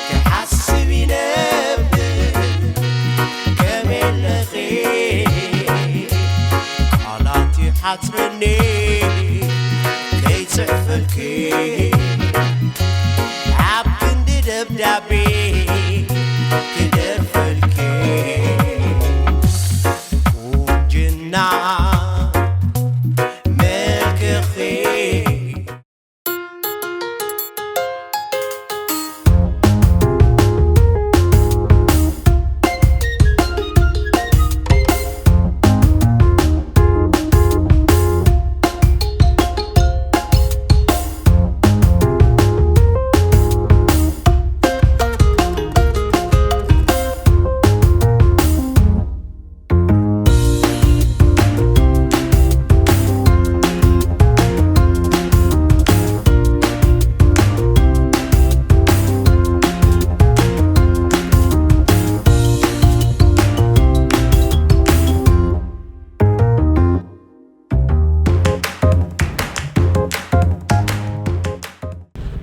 ክሓስብ ይነብር ከመይ ኣለኺ? ቃላት ይሓጽረኒ ከይጽሕፈልኪ፣ ኣብ ክንዲ ደብዳቤ ክደርፈልኪ። ቁንጅና መልክኺ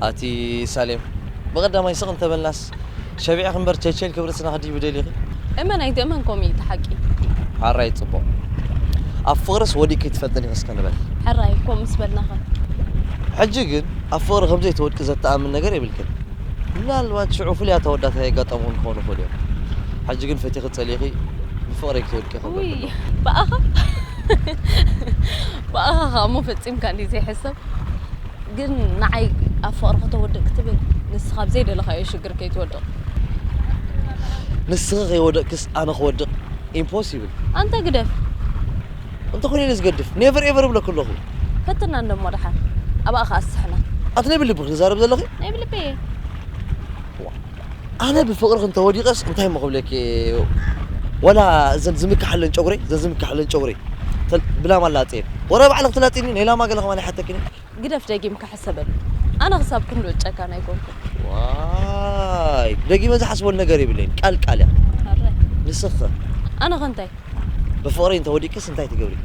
ኣቲ ሳሌም፣ ብቐዳማይ ስቕ እንተበልናስ፣ ሸቢዕኺ እምበር ቸልቸል ክብርትና ክድይብ ደሊኺ? እመን ኣይትእመን፣ ከምኡ እዩ እቲ ሓቂ። ሓራይ ጽቡቕ። ኣብ ፍቕርስ ወዲቕኪ ትፈልጢ ዲኺ እስከ ንበል? ሕራይ፣ ከምኡ ምስ በልናኸ? ሕጂ ግን ኣብ ፍቕሪ ከም ዘይትወድቂ ዘተኣምን ነገር የብልክን። ምናልባት ሽዑ ፍሉያት ኣወዳት ኣየጋጠምኹን ክኾኑ ይኽእሉ እዮም። ሕጂ ግን ፈቲኺ ጸሊእኺ ብፍቕረይ ክትወድቂ ይኽእል ውይ፣ ኣለኹ። ብኣኻ? ብኣኻ ኸኣ እሞ ፈጺምካ እንድዩ ዘይሕሰብ። ግን ንዓይ ኣብ ፍቕሪ ከተወድቕ ክትብል፣ ንስኻ ኣብ ዘይደለኻዮ ሽግር ከይትወድቕ። ንስኺ ከይወደቕክስ ኣነ ክወድቕ? ኢምፖሲብል። ኣንታ ግደፍ። እንተኾነ ኢለ ዝገድፍ። ኔቨር ኤቨር እብለኪ ኣለኹ። ፈትና እንዶ እሞ ደሓን። ኣብኣ ኸኣ ኣስሕና። ኣቲ ናይ ብልብኺ ትዛረቢ ዘለኺ? ናይ ብልበይ እየ። ዋ። ኣነ ብፍቕርኺ እንተወዲቐስ እንታይ እሞ ክብለኪ? ወላ እዘን ዝምክሓለን ጨጉረይ፣ እዘን ዝምክሓለን ጨጉረይ። ተል-፣ ብላማ ላጽየን። ወረ ባዕልኺ ትላጽይኒ፣ ናይ ላማ ገለ ከማን ኣይሓተክን እየ። ግደፍ ደጊምካ ሕሰበሉ። ኣነ ክሳብ ክንድኡ ጨካን ኣይኮንኩን። ዋይ፣ ደጊመ ዝሓስበሉ ነገር የብለይን። ቃል ቃል እያ። ኣረ። ንስኺ ኸ? ኣነ ኸ እንታይ? ብፍቕረይ እንተወዲቅስ እንታይ ትገብሪ?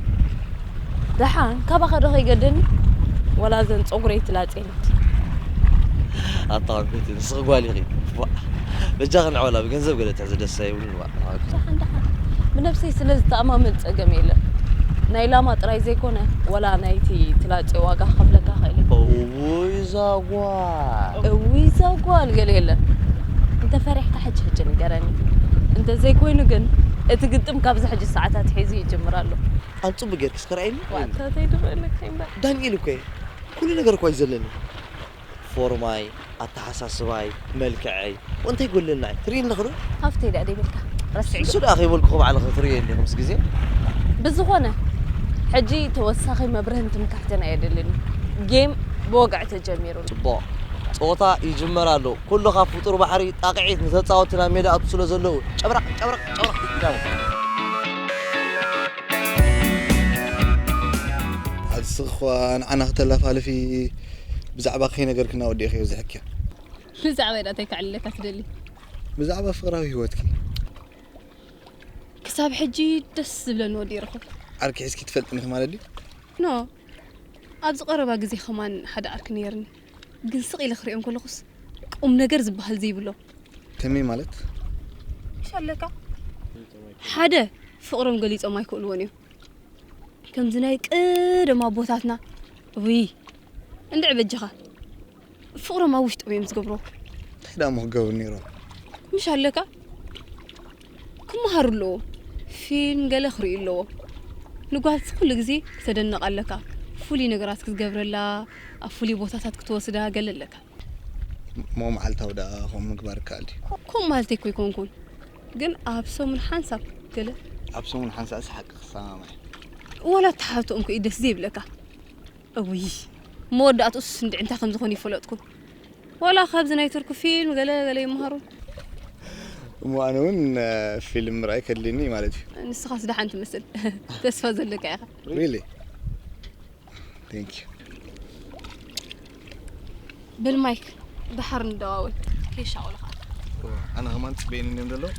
ደሓን ካባኻ ዶ ከይገደኒ? ወላ እዘን ጸጉረይ ትላጽየኒ። ኣታ ኣንኮቲ፣ ንስኺ ጓል ኢኺ። ዋ፣ በጃኺ ንዕወላ፣ ብገንዘብ ገለ ትሕዚ ደስ ኣይብሉን፣ ዋ። ደሓን፣ ደሓን። ብነብሰይ ስለ ዝተኣማመን ጸገም የለን። ናይ ላማ ጥራይ ዘይኮነ፣ ወላ ናይቲ ትላጽዮ ዋጋ ክኸፍለካ እኽእል እየ። እውይ፣ እዛ ጓል። እውይ፣ እዛ ጓል ገለ የለን። እንተ ፈሪሕካ ሕጂ ሕጂ ንገረኒ። እንተ ዘይኮይኑ ግን፣ እቲ ግጥም ካብዚ ሕጂ ሰዓታት ሒዙ ይጅምር ኣሎ። ኣን ጽቡቅ ጌርኪ እስከ ረኣይኒ። ዋእ፣ እንታይ ድበለካ እምበር። ዳንኤል እኮ እየ። ኩሉ ነገር እኮ እዩ ዘለኒ። ፎርማይ፣ ኣተሓሳስባይ፣ መልክዐይ፣ እንታይ ይጎድለና እዩ? ትርእይኒ ኣለኺ ዶ? ሃፍተይ ደኣ ደይብልካ። ረሲዕካ። ንሱ ደኣ ከይበልኩ ባዕልኺ ትርእዮ እንዲኺ ምስ ግዜ። ብዝኾነ፣ ሕጂ ተወሳኺ መብርህን ትምክሕትን ኣየድልን። ጌም ብወግዒ ተጀሚሩ። ጽቡቕ። ጸወታ ይጅመር ኣሎ። ኩሉ ካብ ፍጡር ባሕሪ ጣቕዒት ንተጻወትቲ ናብ ሜዳ ኣእቱ ስለ ዘለዉ፣ ጨብራቕ፣ ጨብራቕ፣ ጨብራቕ፣ ጨብራቕ። ኣስኽ ንዓና ክተላፋልፊ ብዛዕባ ከይነገርክና ወዲእኽዮ ዝሕክያ። ብዛዕባ ኢዳ እንታይ ከዕልለካ ትደሊ? ብዛዕባ ፍቕራዊ ህይወትኪ። ክሳብ ሕጂ ደስ ዝብለኒ ወዲ ይረኽብ። ዓርኪ ሒዝኪ ትፈልጥኒ ኢኺ ማለት ድዩ? ኖ፣ ኣብዚ ቀረባ ግዜ ከማን ሓደ ዓርኪ ነይርኒ። ግን ስቕ ኢለ ክሪኦ እንከለኹስ ቁም ነገር ዝበሃል ዘይብሎ። ከመይ ማለት? ምሽ ኣለካ? ሓደ፣ ፍቕሮም ገሊጾም ኣይክእልዎን እዮም። ከምዚ ናይ ቀደም ኣቦታትና፣ ውይ፣ እንድዒ በጃኻ። ፍቕሮም ኣብ ውሽጦም እዮም ዝገብርዎ። እንታይ ደኣ እሞ ክገብሩ ነይሮም? ምሽ ኣለካ? ክመሃሩ ኣለዎም። ፊልም ገለ ክርእዩ ኣለዎም። ንጓልሲ ኩሉ ግዜ ክተደንቕ ኣለካ። ፍሉይ ነገራት ክትገብረላ፣ ኣብ ፍሉይ ቦታታት ክትወስዳ ገለ ኣለካ። እሞ መዓልታዊ ደኣ ከምኡ ምግባር ይከኣል ድዩ? ከምኡ ማለተይ እኮ ኣይኮንኩን። ግን ኣብ ሰሙን ሓንሳብ ገለ ኣብ ሰሙን ሓንሳብስ ሓቂ ክሰማማዕ እዩ። ዋላ ኣተሓሕትኦም ከ እዩ ደስ ዘይብለካ። እውይ፣ መወዳእትኡስ እንድዒ እንታይ ከም ዝኾነ ይፈለጥኩ። ዋላ ካብዚ ናይ ቱርኪ ፊልም ገለ ገለ ይመሃሩ። እሞ ኣነ እውን፣ እ፣ ፊልም ምርኣይ ከድልየኒ እዩ ማለት እዩ። ንስኻስ ደሓን ትመስል። ተስፋ ዘለካ ኢኻ። ሪሊ? ቴንክ ዩ። በል ማይክ፣ ደሓር ንደዋወል። ከይሻቐሉ ኸኣ። ኣነ ከማን ጽበየኒ እንዲዮም ዘለዉ።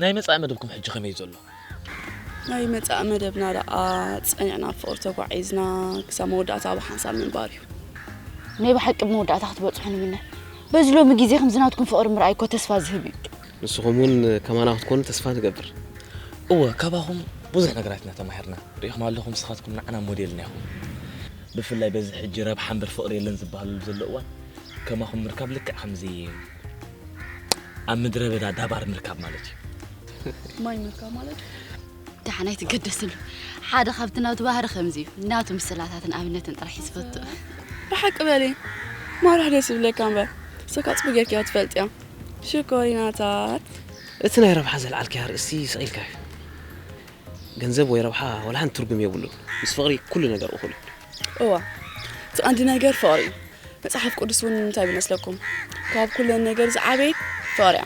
ናይ መጻኢ መደብኩም ሕጂ ከመይ ዘሎ? ናይ መጻኢ መደብና ደኣ ጸኒዕና ፍቕሪ ተጓዒዝና ክሳብ መወዳእታ ኣብ ሓንሳብ ምንባር እዩ። ናይ ብሓቂ መወዳእታ ክትበጽሑ ንምነ። በዚ ሎሚ ግዜ ከምዚ ናትኩም ፍቕሪ ምርኣይ እኮ ተስፋ ዝህብ እዩ። ንስኹም እውን ከማና ክትኮኑ ተስፋ ንገብር። እወ፣ ካባኹም ብዙሕ ነገራት ኢና ተማሂርና። ርኢኹም ኣለኹም፣ ንስኻትኩም ንዓና ሞዴልና ኢኹም። ብፍላይ በዚ ሕጂ ረብሓ እምበር ፍቕሪ የለን ዝበሃለሉ ዘሎ እዋን ከማኹም ምርካብ ልክዕ ከምዚ ኣብ ምድረ በዳ ዳባር ምርካብ ማለት እዩ። ማይ ምርካብ ማለት እዩ። ደሓን ኣይትገደስሉ። ሓደ ካብቲ ናቱ ባህሪ ከምዚ እዩ። ናቱ ምስላታትን ኣብነትን ጥራሕ እዩ ዝፈቱ። ብሓቂ በሊ ማራህ ደስ ይብለካ እምበር እሶካ ፅቡ ጌርክያ ትፈልጥያ። ሽኮሪናታት። እቲ ናይ ረብሓ ዘልዓልክያ ርእሲ ስቕ ኢልካ እዩ። ገንዘብ ወይ ረብሓ ወላ ሓንቲ ትርጉም የብሉን። ምስ ፍቕሪ ኩሉ ነገር እኹል እዩ። እዋ እቲ ቀንዲ ነገር ፍቕሪ እዩ። መፅሓፍ ቅዱስ እውን እንታይ ይመስለኩም? ካብ ኩለን ነገር ዝዓበየት ፍቕሪ እያ።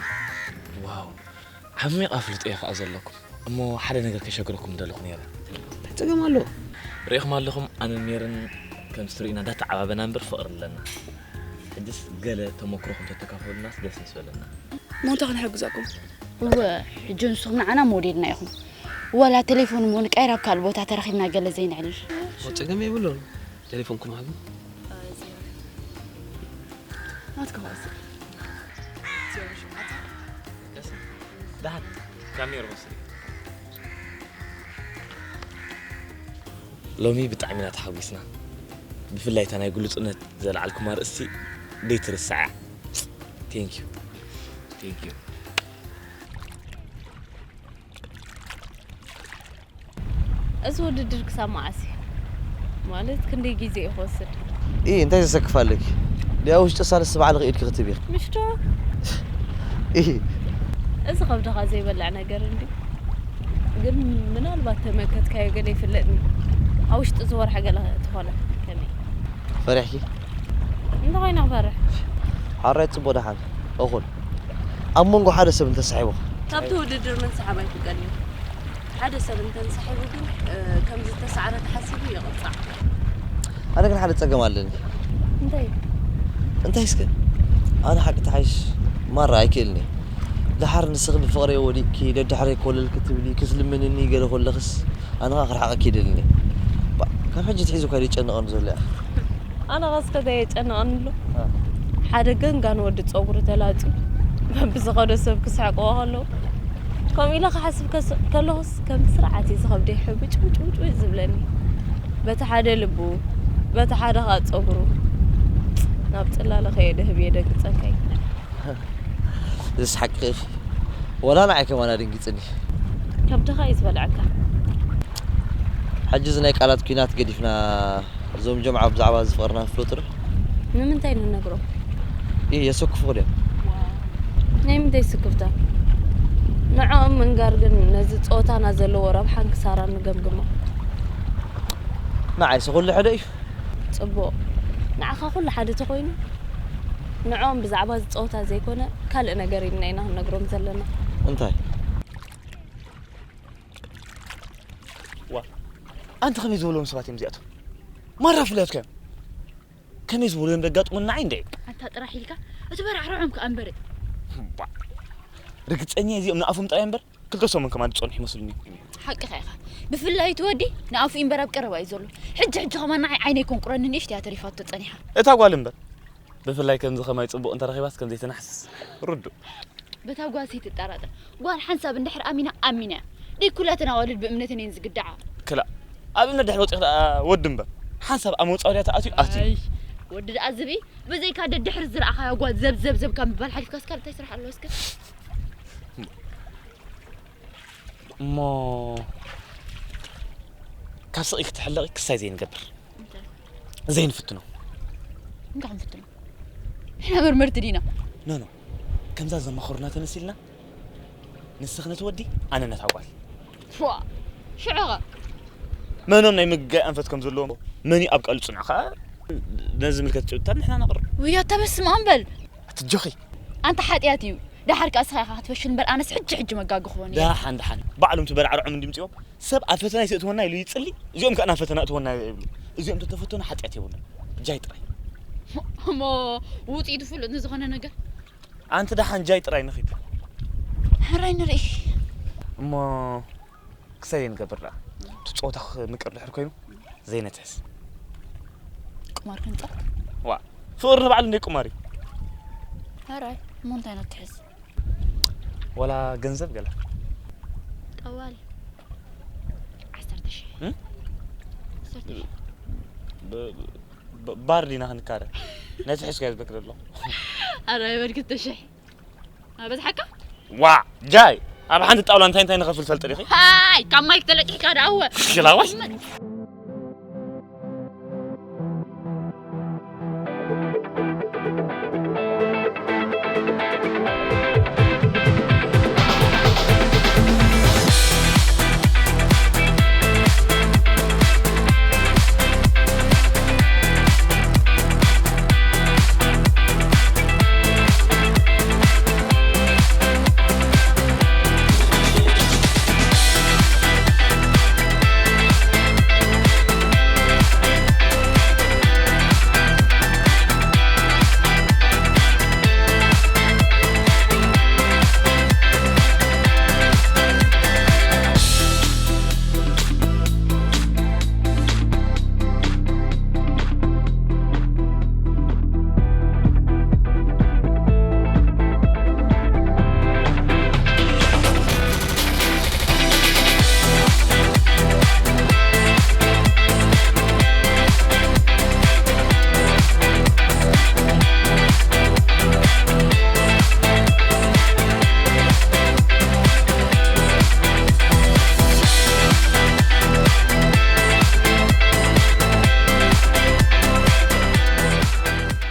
ዋው፣ ዓሚቕ ኣፍልጦ እዩ ከዓ ዘለኩም። እሞ ሓደ ነገር ከሸግረኩም ምደለኹ ነይረ። እንታይ ጸገም ኣለዎ? ርኢኹም ኣለኹም፣ ኣነን ሜርን ከምቲ ትርእዩና እንዳተዓባበና እምበር ፍቕሪ ኣለና። ሕጅስ ገለ ተመክሮኹም ተተካፈሉናስ ደስ ምስ በለና። እሞ እንታይ ክንሕግዘኩም? እወ፣ ሕጂ ንስኹም ንዓና ሞዴልና ኢኹም። ዋላ ቴሌፎን እሞ ንቀይር ኣብ ካልእ ቦታ ተረኺብና ገለ ዘይንዕልል። ጸገም የብሉን። ቴሌፎንኩም ሃቡ። ናትካ ወስድ። ደሓን ካብ ሜር ወስድ። ሎሚ ብጣዕሚ ኢና ተሓጒስና። ብፍላይ እታ ናይ ግሉጽነት ዘልዓልኩም ኣርእስቲ ደይትርስዓ። Thank you. Thank you. እዚ ውድድር ክሳብ መዓስ እዩ? ማለት ክንደይ ግዜ እዩ ክወስድ? ኢ እንታይ ዘሰክፍ ኣለኪ? ድያ ውሽጢ ሳልስ በዓል ክኢድኪ ክትብ ኢኺ። ምሽቶ ኢ እዚ ከብድኻ ዘይበልዕ ነገር እንዲ ግን ምናልባት ተመከትካዮ ገለ ይፍለጥኒ ኣብ ውሽጢ ዝወርሐ ገለ ትኾነ ከመይ ፈሪሕኪ እንታይ ኮይና ክፈርሕ ሓራይ ጽቦ ደሓን እኹል ኣብ መንጎ ሓደ ሰብ እንተሳሒቡኻ ካብቲ ውድድር ምንስሓብ ኣይፍቀድን እዩ ሓደ ሰብ እንተንሳሒቡ ግን ከም ዝተሳዕረ ተሓሲቡ ይቕጻዕ። ኣነ ግን ሓደ ጸገም ኣለኒ። እንታይ? እንታይ እስከ? ኣነ ሓቂ ተሓይሽ ማራ ኣይክእልን እየ። ደሓር ንስኺ ብፍቕረይ ወዲቕኪ ደድሕረይ ኮለል ክትብሊ ክትልምንኒ ገለ ኮለኽስ ኣነ ኸኣ ክርሕቐኪ ይደልን እየ። ባእ ካብ ሕጂ ኣትሒዙ እኳ እዩ ዘጨንቐኒ ዘሎ ያኺ። ኣነ ኸስ ከ እንታይ የጨንቐኒ ኣሎ? ሓደ ገንጋን ወዲ ጸጉሩ ተላጽዩ በብዝኸዶ ሰብ ክስሕቅዎ ከለዉ ከምኡ ኢለ ክሓስብ ከለኹስ ከም ስርዓት እዩ ዝኸብደይ ሕብጭውጭውጭው ዝብለኒ በቲ ሓደ ልቡ በቲ ሓደ ከዓ ፀጉሩ ናብ ፅላለ ከየድህብ የደንግፀካይ እዚ ሓቂ ወላ ንዓይ ከማን ኣደንጊፅኒ ከብድኻ እዩ ዝበልዐካ ሕጂ እዚ ናይ ቃላት ኲናት ገዲፍና እዞም ጀምዓ ብዛዕባ እዚ ፍቕርና ንፍለጡ ዶ? ንምንታይ ንነግሮም? ኢሂ የሰክፉኹ ድዮም? ናይ ምንታይ ስክፍታ? ንዕኦም ምንጋር ግን ነዚ ጾታና ዘለዎ ረብሓን ክሳራን ንገምግሞ። ንዓይሲ ኩሉ ሕደ እዩ። ጽቡቕ። ንዓኻ ኩሉ ሓደ ተኾይኑ ንዕኦም ብዛዕባ እዚ ጸወታ ዘይኮነ ካልእ ነገር ኢልና ኢና ክንነግሮም ዘለና። እንታይ? ዋ ኣንተ ከመይ ዝበሎም ሰባት እዮም እዚኣቶም? ማራ ፍልያትካ እዮም። ከመይ ዝበሉ እዮም ዘጋጥሙና ዓይንደ ኣንታ ጥራሕ ኢልካ እቲ በራዕርዖም ከኣ እምበረ። ርግጸኛ እዚኦም ንኣፎም ጥራይ እምበር ክልተ ሰሙን ከማን ዝጸንሑ ይመስሉኒ። ሓቅኻ ኢኻ። ብፍላይ እቲ ወዲ ንኣፉ እምበር ኣብ ቀረባ እዩ ዘሎ። ሕጂ ሕጂ ከማን ንዓይ ዓይነይ ኮንቁረኒ ንእሽተይ እያ ተሪፋቶ ጸኒሓ። እታ ጓል እምበር ብፍላይ ከምዚ ከማይ ጽቡቕ እንተረኺባስ ከምዘይትናሕስስ ርዱእ። በታ ጓል ዘይትጠራጠር ጓል ሓንሳብ እንድሕር ኣሚና ኣሚና እያ። ደይ ኩላተን ኣዋልድ ብእምነተን እየን ዝግድዓ። ክላእ ኣብ እምነት ድሕሪ ወፂኺ ደኣ ወዲ እምበር ሓንሳብ ኣብ መውፃእ ወዲያ ተኣትዩ ኣትዩ። ኣይ ወዲ ደኣ ዝብኢ ብዘይካ ደድሕሪ ዝረኣኻያ ጓል ዘብዘብዘብ ካብ ምባል ሓሊፍካ እስካብ እንታይ ስራሕ ኣለዎ እስከ? እሞ ካብ ስቕ ኢልኪ ትሕለቒ ክሳይ ዘይንገብር ዘይንፍትኖ። እንታይ ክንፍትኖ? ንሕና መርመርቲ ዲና? ኖ ኖ ከምዛ ዘማኸሩና ተመሲልና ንስኺ ነቲ ወዲ ኣነ ነታ ጓል። ፎእ ሽዑ ኸ? መኖም ናይ ምግጋይ ኣንፈት ከም ዘለዎም መን እዩ ኣብ ቃሉ ጽኑዕ ከኣ ነዚ ዝምልከት ጭብጥታት ንሕና ነቕርብ። ውይ ኣታ በስመ ኣብ በል። ኣትጆኺ። ኣንታ ሓጥያት እዩ። ደሓር ከኣ እስኻ ኢኻ ክትፈሽል እምበር ኣነስ ሕጂ ሕጂ መጋግኹወን እየ። ደሓን ደሓን ባዕሎም ትበላዕ ርዖም እንድምጽእዎ ሰብ ኣብ ፈተና ይስእትወና ኢሉ ይጽሊ እዚኦም ከኣ ናብ ፈተና እትወና ይብሉ። እዚኦም ተተፈተኑ ሓጥያት የብሉን። ጃይ ጥራይ። እሞ ውጽኢቱ ፍሉጥ ንዝኾነ ነገር ኣንቲ ደሓን ጃይ ጥራይ ንኺድ። ሕራይ ንርኢ። እሞ ክሳይ ዘይንገብር ደኣ? እቲ ጸወታ ክምቅር ድሕር ኮይኑ ዘይነትሕዝ። ቁማር ክንጻወት? ዋ፣ ፍቕሪ ንባዕሉ እንደ ቁማር እዩ። ኣራይ፣ እሞ እንታይ ነትሕዝ? ወላ ገንዘብ ገለ። ጠዋሊ። ዓሰርተ ሽሕ። እም? ዓሰርተ ሽሕ። ብ- ብ- ባር ዲና ክንካረ። ነቲ ሒዝካዮ ዝበክር ኣሎ። ኣራይ፣ በል ክልተ ሽሕ። ኣበዝሓካ? ዋ፣ ጃይ፣ ኣብ ሓንቲ ጣውላ እንታይ እንታይ ንኸፍል ፈልጥ ዲኺ? ሃይ፣ ካብ ማይክ ተለቂሕካ ደኣወ። ሽላዋሽ።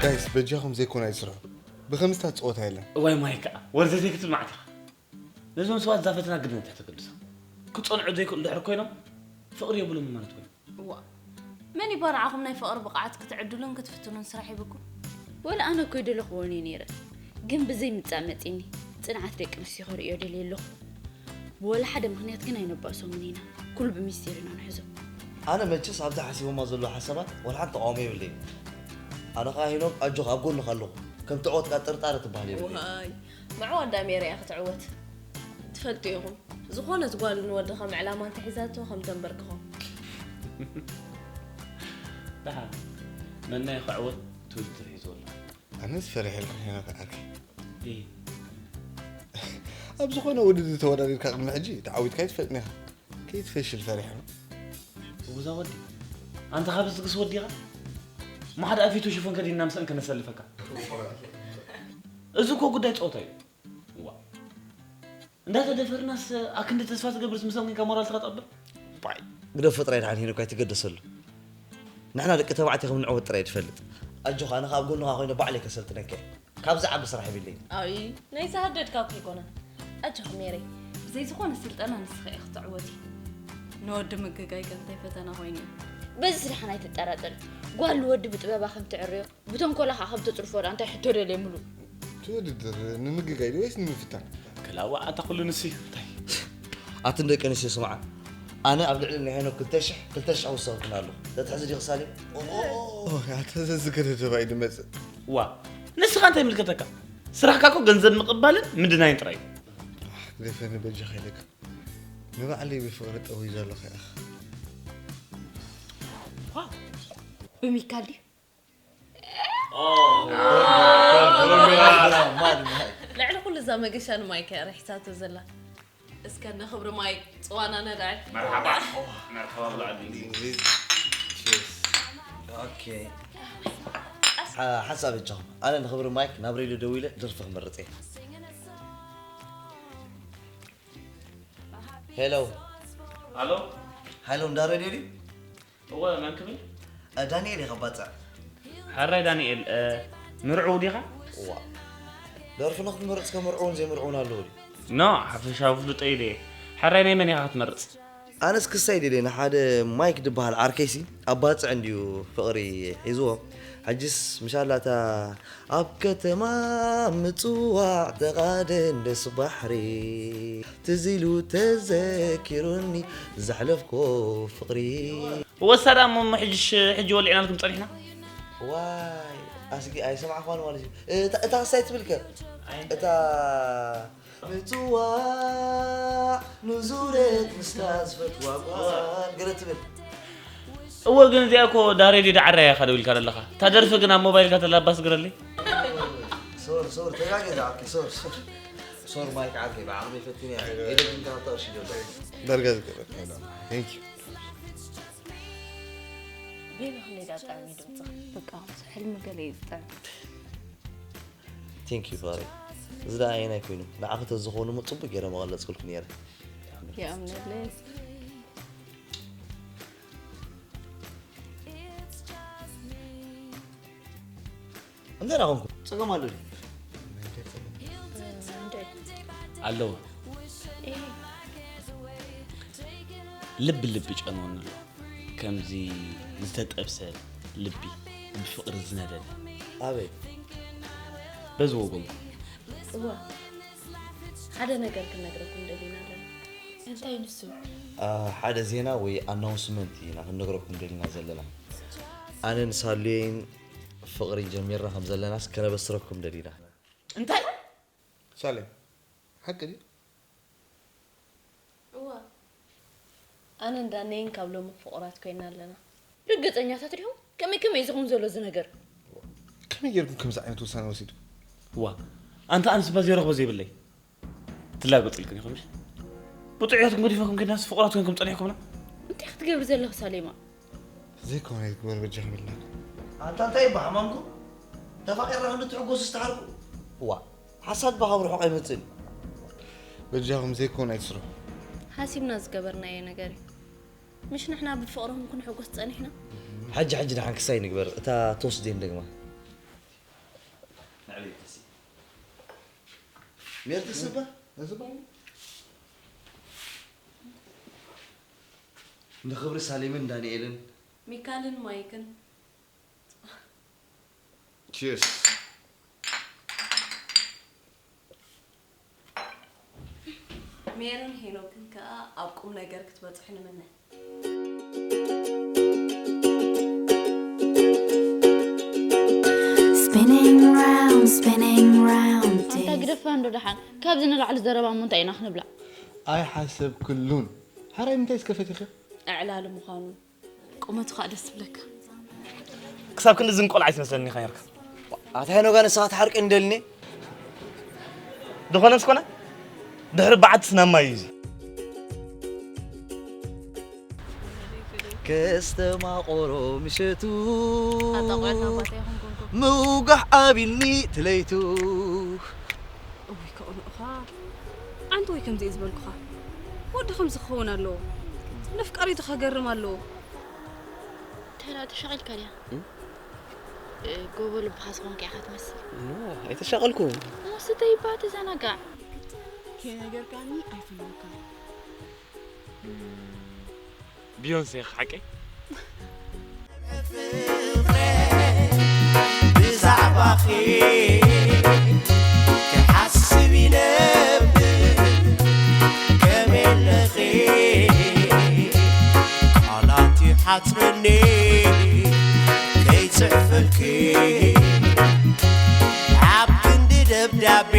ጋይስ በጃኹም ዘይኮነ ኣይስርሑ። ብኸምስታት ጸወታ የለን። እዋይ ማይ ከዓ ወርዘ ዘይክትብል መዓት ኢኻ። ነዞም ሰባት እዛ ፈተና ግድን እያ ተገድሶም። ክጸንዑ ዘይክእሉ ድሕሪ ኮይኖም ፍቕሪ የብሉምን ማለት ኮይኑ። እዋ መን ይባ ንዓኹም ናይ ፍቕሪ ብቕዓት ክትዕድሉን ክትፍትኑን ስራሕ ሂብኩም? ወላ ኣነ እኮ ይደለኽዎ እየ ነይረ፣ ግን ብዘይ ምጻእ መጺኒ። ጽንዓት ደቂ ኣንስትዮ ከርእዮ ደልየ ኣለኹ። ብወላ ሓደ ምኽንያት ግን ኣይነባእሶምን ኢና። ኩሉ ብሚስጢር ኢና ንሕዞ። ኣነ መቸስ ኣብዛ ሓሲቦማ ዘለዉ ሓሳባት ወላ ሓንቲ ተቓውሞ የብለይን። ኣነ ኸኣ ሄኖክ ኣጆኻ ኣብ ጎንኻ ኣለኹ። ከም ትዕወት ከኣ ጥርጣረ ትበሃል የብለይን። ዋይ ምዕዋት ደኣ ሜሪ እያ ክትዕወት። ትፈልጡ ኢኹም ዝኾነት ጓል ንወዲ ከም ዕላማ እንተሒዛቶ ከም ተንበርክኾ። ደሓን ነናይ ክዕወት ትውድድር ሒዝዎ ኣሎ። ኣነስ ፈሪሐልካ ሄኖክ ዓርከይ። እይ ኣብ ዝኾነ ውድድር ተወዳዲርካ ቅድሚ ሕጂ ተዓዊትካ ኣይትፈልጥን ኢኻ። ከይትፈሽል ፈሪሐ ነው። እዛ ወዲ ኣንተ ካብ ዝግስ ወዲኻ ማሓድ ኣፊቱ ሽፎን ከዲና ምስእን ከነሰልፈካ። እዚ እኮ ጉዳይ ጸወታ እዩ። ዋ እንዳተደፈርናስ ኣክንዲ ተስፋ ትገብርስ ምስኦም ኮንካ ሞራል ትኸጠብር። ባይ ግደፎ ጥራይ ደሓን ሄኖክ ኣይትገደሰሉ። ንሕና ደቂ ተባዕትዮ ከም ንዕወት ጥራይ ትፈልጥ። ኣጆኻ ኣነ ካብ ጎንኻ ኮይነ ባዕለይ ከሰልጥነካ እየ። ካብዚ ዓቢ ስራሕ የብለይን። ኣይ ናይ ዝሃደድካ እኮ ኣይኮነን። ኣጆኺ ሜሪ ብዘይ ዝኾነ ስልጠና ንስኺ ኢኺ ክትዕወቲ። ንወዲ ምግጋይ ከ እንታይ ፈተና ኮይኑ እዩ? በዚ ስራሕና ኣይትጠራጠሪ። ጓል ንወዲ ብጥበባ ከም ትዕርዮ ብተንኮላ ከዓ ከም ተፅርፎ ደኣ እንታይ ሕቶ ደልየ ምሉእ? እቲ ውድድር ንምግጋይ ድዩ ወይስ ንምፍታን? ክላዋ ኣታ ኩሉ ንሱ እዩ እንታይ? ኣትን ደቂ ኣንስትዮ ስምዓ፣ ኣነ ኣብ ልዕሊ ናይ ሄኖክ ክልተ ሽሕ ክልተ ሽሕ ወሰኽኩን ኣለኹ። ተትሕዚ ዲኺ ሳሌም? ኣታ ዘዝገደደ ባይ ድመጽእ። ዋ ንስኻ እንታይ ይምልከተካ? ስራሕካ እኮ ገንዘብ ምቕባልን ምድናይን ጥራይ እዩ። ግደፈኒ በጃኻ ኢለካ። ንባዕለይ ብፍቕሪ ጠውዩ ዘለኹ ኢኻ። ብሚካል ድዩ? ልዕሊ ኩሉ እዛ መገሻ ንማይክ እያ ርሒሳቶ ዘላ። እስከ ንኽብሪ ማይክ ጽዋና ነልዕል። መርሓባ መርሓባ ብልዓል። ሓሳብ እጃኹም ኣነ ንኽብሪ ማይክ ናብ ሬድዮ ደዊለ ደርፊ ክመርጽ እየ። ሄሎ ኣሎ ሃይሎ እንዳ ሬድዮ ድዩ? እወ መን ክብል? ዳንኤል እየ ከባጽዕ። ሕራይ ዳንኤል ምርዕው ዲኻ? ዋ ደርፊ ንክትምርጽ ከመርዕውን ዘይምርዕውን ኣለዉ ድዩ? ኖ ሓፈሻዊ ፍልጦ ኢለ እየ። ሕራይ ናይ መን ኢኻ ክትመርጽ? ኣነስ ክሳይ ደልየ ንሓደ ማይክ ዝበሃል ዓርከይሲ ኣብ ባጽዕ እንድዩ ፍቕሪ ሒዝዎ። ሕጅስ ምሻላታ ኣብ ከተማ ምጽዋዕ ተቓደን ደስ ባሕሪ ትዝ ኢሉ ተዘኪሩኒ ዘሕለፍኮ ፍቕሪ። ወሳዳ እሞ ሕጅሽ ሕጂ ወሊዕናልኩም ጸኒሕና። ዋይ ኣስጊ ኣይሰማዕኳን ማለት እዩ። እታ እታ ክሳይ ትብልከ እታ ምጽዋዕ ንዙረት ምስታ ዝፈትዋ ጓል ገለ ትብል። እወ፣ ግን እዚኣ እኮ ዳ ሬድዮ ዳ ዓራያ ኢኻ ደው ኢልካ ዘለኻ። እታ ደርፊ ግን ኣብ ሞባይልካ ተላባስ ግረለይ። ሶር ሶር ተጋገ ዓርኪ ሶር ሶር ሶር ማይክ ዓርኪ ብዓቕሚ ፈቲነ እየ። ኢለ ግን ካብ ቅርሺ ጀምር። ዳርጋ ዝገበርካ የለን። Thank you። ቤቢ ክንደይ ደኣ ጥዑም እዩ ድምፅኻ። በቃ፣ ሕልሚ ገለ እዩ ዝጥዕም። Thank you ፍቕረይ። እዚ ደኣ ኣየናይ ኮይኑ? ንዓኺ ተዝኸውን እሞ ጽቡቕ ገይረ መቐለጽኩልኪ ነይረ። ይኣምነለይ። እንታይ ደኣ ኾንኩ? ጸገም ኣሎ ድዩ? ኣለዎ። ልብ ልብ ጨንወኒ ኣሎ። ከምዚ ዝተጠብሰ ልቢ ብፍቕሪ ዝነደደ። ኣበይ? በዚ ወገንኩም። እዋ፣ ሓደ ነገር ክንነግረኩም ደሊና ኣለና። እንታይ ንሱ? አ፣ ሓደ ዜና ወይ ኣናውንስመንት ኢና ክንነግረኩም ደሊና ዘለና። ኣነን ሳሉየይን ፍቕሪ ጀሚርና ከም ዘለናስ ከነበስረኩም ደሊና። እንታይ? ሳሌም፣ ሓቂ ድዩ? እዋ። ኣነን ዳነይን ካብ ሎሚ ፍቑራት ኮይና ኣለና። ርግጸኛታት ዲኹም? ከመይ ከመይ እዩ ዝኸውን ዘሎ እዚ ነገር? ከመይ ጌርኩም ከምዚ ዓይነት ውሳነ ወሲድኩም? እዋ፣ ኣንታ ኣንስ እባ ዘይረኽቦ ዘይብለይ። ትላገጹልክን ኢኹም ድዩ? ብጥዑያትኩም ገዲፈኩም ኬድናስ ፍቑራት ኮንኩም ጸኒሕኩምና? እንታይ ክትገብር ዘለኹ ሳሌማ? ዘይኮነ ግበር በጃኹም ኢልና። ኣንታ እንታይ እባ ሕማምኩም? ተፋቒርና ክንዲ ትሕጎሱ ዝተሓርቁ? እዋ፣ ሓሳድ እባ ካብ ርሑቕ ኣይመጽእን እዩ። በጃኹም ዘይኮነ ኣይትስርሑ። ሓሲብና ዝገበርናዮ ነገር እዩ። ምሽ ንሕና ብፍቕርኹም ክንሕጎስ ጸኒሕና? ሓጂ ሓጂ ደሓን ክሳይ ንግበር። እታ ቶስት ዴን ደግማ። ንዕበይ ተሲ። ሜር ተስባ? ተስባ? ንኽብሪ ሳሌምን ዳንኤልን። ሚካልን ማይክን። ቺርስ። ሜርን ሄኖክን ከኣ ኣብ ቁም ነገር ክትበጽሑ ንምነ። Spinning round, spinning round ኣንታ is ግደፋ እንዶ ደሓን። ካብዚ ንላዕሊ ዘረባ እሞ እንታይ ኢና ክንብላ? ኣይሓሰብክሉን። ሓራይ ምንታይ እስከ ፈቲኺ? ኣዕላሊ ምዃኑ። ቁመቱ ኸኣ ደስ ዝብለካ። ክሳብ ክንድዚ ዝንቆልዓ ኣይትመስለኒ ኢኻ ነርካ። ኣታ ሄኖጋ ንስኻ ትሓርቀኒ ደልኒ። ዝኾነ ምስ ኮነ ድሕሪ በዓቲ ስናማ እዩ እዚ። ከስተማቆሮ ምሸቱ ኣጣቆዕና ኣባታ ይኹን ጎንጎ። ምውጋሕ ኣቢልኒ ትለይቱ። እውይ፣ ከቕንኡኻ። ኣንተ ወይ ከምዚ እየ ዝበልኩኻ። ወዲ ከምዚ ክኸውን ኣለዎ። ነፍቃሪቱ ከገርም ኣለዎ። እንታይ ደኣ ተሻቒልካ ድያ? እም? እ፣ ጎቦ ልብኻ ዝኾንካ ኢኻ ትመስል። ኖ፣ ኣይተሻቐልኩን። እሞ ስተይ እባ ተዘናጋዕ። ከይነገርካኒ ኣይፍንወካን። ቢዮንሴ ሓቀይ? ብዛዕባኺ ክሓስብ ይነብር ከመይ ኣለኺ? ቃላት ይሓጽረኒ ከይጽሕፈልኪ ኣብ ክንዲ ደብዳቤ